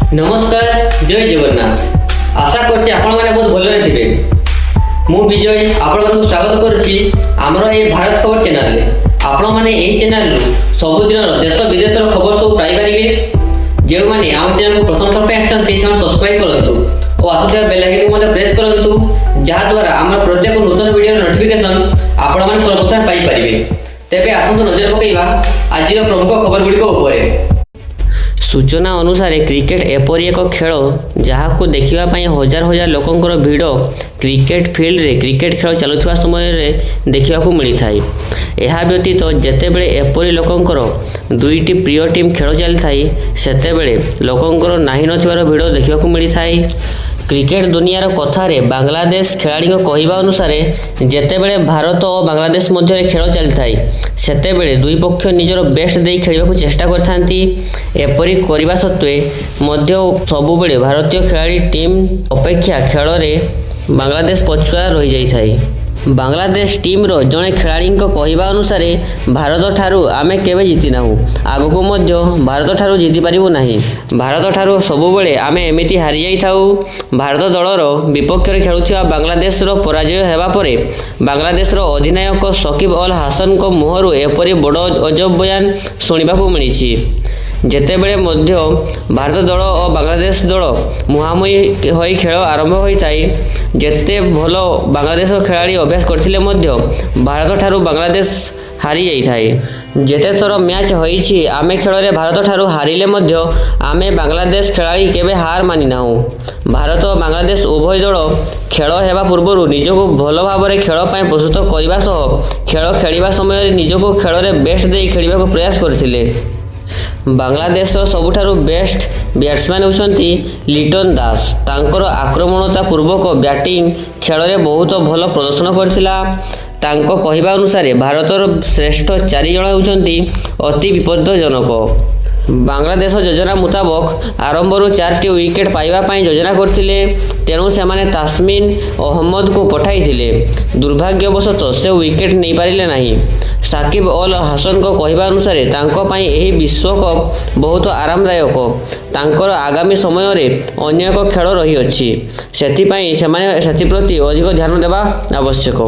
ନମସ୍କାର, ଜୟ ଜଗନ୍ନାଥ। ଆଶା କରୁଛି ଆପଣମାନେ ବହୁତ ଭଲରେ ଥିବେ। ମୁଁ ବିଜୟ ଆପଣମାନଙ୍କୁ ସ୍ୱାଗତ କରୁଛି ଆମର ଏ ଭାରତ ଖବର ଚ୍ୟାନେଲରେ। ଆପଣମାନେ ଏହି ଚ୍ୟାନେଲରୁ ସବୁଦିନର ଦେଶ ବିଦେଶର ଖବର ସବୁ ପାଇପାରିବେ। ଯେଉଁମାନେ ଆମ ଚ୍ୟାନେଲକୁ ପ୍ରଥମ ଥର ପାଇଁ ଆସିଛନ୍ତି, ସେମାନେ ସବସ୍କ୍ରାଇବ୍ କରନ୍ତୁ ଓ ଆସୁଥିବା ବେଲ୍ ଆଇକନକୁ ମଧ୍ୟ ପ୍ରେସ୍ କରନ୍ତୁ, ଯାହାଦ୍ୱାରା ଆମର ପ୍ରତ୍ୟେକ ନୂତନ ଭିଡ଼ିଓର ନୋଟିଫିକେସନ୍ ଆପଣମାନେ ସର୍ବପ୍ରଥମେ ପାଇପାରିବେ। ତେବେ ଆସନ୍ତୁ ନଜର ପକାଇବା ଆଜିର ପ୍ରମୁଖ ଖବରଗୁଡ଼ିକ ଉପରେ। ସୂଚନା ଅନୁସାରେ, କ୍ରିକେଟ ଏପରି ଏକ ଖେଳ, ଯାହାକୁ ଦେଖିବା ପାଇଁ ହଜାର ହଜାର ଲୋକଙ୍କର ଭିଡ଼ କ୍ରିକେଟ ଫିଲ୍ଡରେ କ୍ରିକେଟ ଖେଳ ଚାଲୁଥିବା ସମୟରେ ଦେଖିବାକୁ ମିଳିଥାଏ। ଏହା ବ୍ୟତୀତ ଯେତେବେଳେ ଏପରି ଲୋକଙ୍କର ଦୁଇଟି ପ୍ରିୟ ଟିମ୍ ଖେଳ ଚାଲିଥାଏ, ସେତେବେଳେ ଲୋକଙ୍କର ନାହିଁ ନଥିବାର ଭିଡ଼ ଦେଖିବାକୁ ମିଳିଥାଏ। କ୍ରିକେଟ ଦୁନିଆର କଥାରେ ବାଂଲାଦେଶ ଖେଳାଳିଙ୍କ କହିବା ଅନୁସାରେ, ଯେତେବେଳେ ଭାରତ ଓ ବାଂଲାଦେଶ ମଧ୍ୟରେ ଖେଳ ଚାଲିଥାଏ, ସେତେବେଳେ ଦୁଇ ପକ୍ଷ ନିଜର ବେଷ୍ଟ ଦେଇ ଖେଳିବାକୁ ଚେଷ୍ଟା କରିଥାନ୍ତି। ଏପରି କରିବା ସତ୍ତ୍ୱେ ମଧ୍ୟ ସବୁବେଳେ ଭାରତୀୟ ଖେଳାଳି ଟିମ୍ ଅପେକ୍ଷା ଖେଳରେ ବାଂଲାଦେଶ ପଛୁଆ ରହିଯାଇଥାଏ। ବାଂଲାଦେଶ ଟିମ୍ର ଜଣେ ଖେଳାଳିଙ୍କ କହିବା ଅନୁସାରେ, ଭାରତଠାରୁ ଆମେ କେବେ ଜିତିନାହୁଁ, ଆଗକୁ ମଧ୍ୟ ଭାରତଠାରୁ ଜିତିପାରିବୁ ନାହିଁ। ଭାରତଠାରୁ ସବୁବେଳେ ଆମେ ଏମିତି ହାରିଯାଇଥାଉ। ଭାରତ ଦଳର ବିପକ୍ଷରେ ଖେଳୁଥିବା ବାଂଲାଦେଶର ପରାଜୟ ହେବା ପରେ ବାଂଲାଦେଶର ଅଧିନାୟକ ସକିବ ଅଲ ହାସନଙ୍କ ମୁହଁରୁ ଏପରି ବଡ଼ ଅଜବ ବୟାନ ଶୁଣିବାକୁ ମିଳିଛି। ଯେତେବେଳେ ମଧ୍ୟ ଭାରତ ଦଳ ଓ ବାଂଲାଦେଶ ଦଳ ମୁହାଁମୁହିଁ ହୋଇ ଖେଳ ଆରମ୍ଭ ହୋଇଥାଏ, ଯେତେ ଭଲ ବାଂଲାଦେଶର ଖେଳାଳି ଅଭ୍ୟାସ କରିଥିଲେ ମଧ୍ୟ ଭାରତଠାରୁ ବାଂଲାଦେଶ ହାରି ଯାଇଥାଏ। ଯେତେଥର ମ୍ୟାଚ୍ ହୋଇଛି, ଆମେ ଖେଳରେ ଭାରତଠାରୁ ହାରିଲେ ମଧ୍ୟ ଆମେ ବାଂଲାଦେଶ ଖେଳାଳି କେବେ ହାର ମାନିନାହୁଁ। ଭାରତ ଓ ବାଂଲାଦେଶ ଉଭୟ ଦଳ ଖେଳ ହେବା ପୂର୍ବରୁ ନିଜକୁ ଭଲ ଭାବରେ ଖେଳ ପାଇଁ ପ୍ରସ୍ତୁତ କରିବା ସହ ଖେଳ ଖେଳିବା ସମୟରେ ନିଜକୁ ଖେଳରେ ବେଷ୍ଟ ଦେଇ ଖେଳିବାକୁ ପ୍ରୟାସ କରିଥିଲେ। ବାଂଲାଦେଶର ସବୁଠାରୁ ବେଷ୍ଟ ବ୍ୟାଟ୍ସମ୍ୟାନ୍ ହେଉଛନ୍ତି ଲିଟନ ଦାସ। ତାଙ୍କର ଆକ୍ରମଣତା ପୂର୍ବକ ବ୍ୟାଟିଂ ଖେଳରେ ବହୁତ ଭଲ ପ୍ରଦର୍ଶନ କରିଥିଲା। ତାଙ୍କ କହିବା ଅନୁସାରେ, ଭାରତର ଶ୍ରେଷ୍ଠ ଚାରି ଜଣ ହେଉଛନ୍ତି ଅତି ବିପଦଜନକ। ବାଂଲାଦେଶ ଯୋଜନା ମୁତାବକ ଆରମ୍ଭରୁ ଚାରିଟି ୱିକେଟ୍ ପାଇବା ପାଇଁ ଯୋଜନା କରିଥିଲେ। ତେଣୁ ସେମାନେ ତାସ୍କିନ୍ ଅହମ୍ମଦଙ୍କୁ ପଠାଇଥିଲେ। ଦୁର୍ଭାଗ୍ୟବଶତଃ ସେ ୱିକେଟ୍ ନେଇପାରିଲେ ନାହିଁ। ସାକିବ ଅଲ ହାସନଙ୍କ କହିବା ଅନୁସାରେ, ତାଙ୍କ ପାଇଁ ଏହି ବିଶ୍ୱକପ୍ ବହୁତ ଆରାମଦାୟକ। ତାଙ୍କର ଆଗାମୀ ସମୟରେ ଅନ୍ୟ ଏକ ଖେଳ ରହିଅଛି। ସେଥିପାଇଁ ସେମାନେ ସେଥିପ୍ରତି ଅଧିକ ଧ୍ୟାନ ଦେବା ଆବଶ୍ୟକ।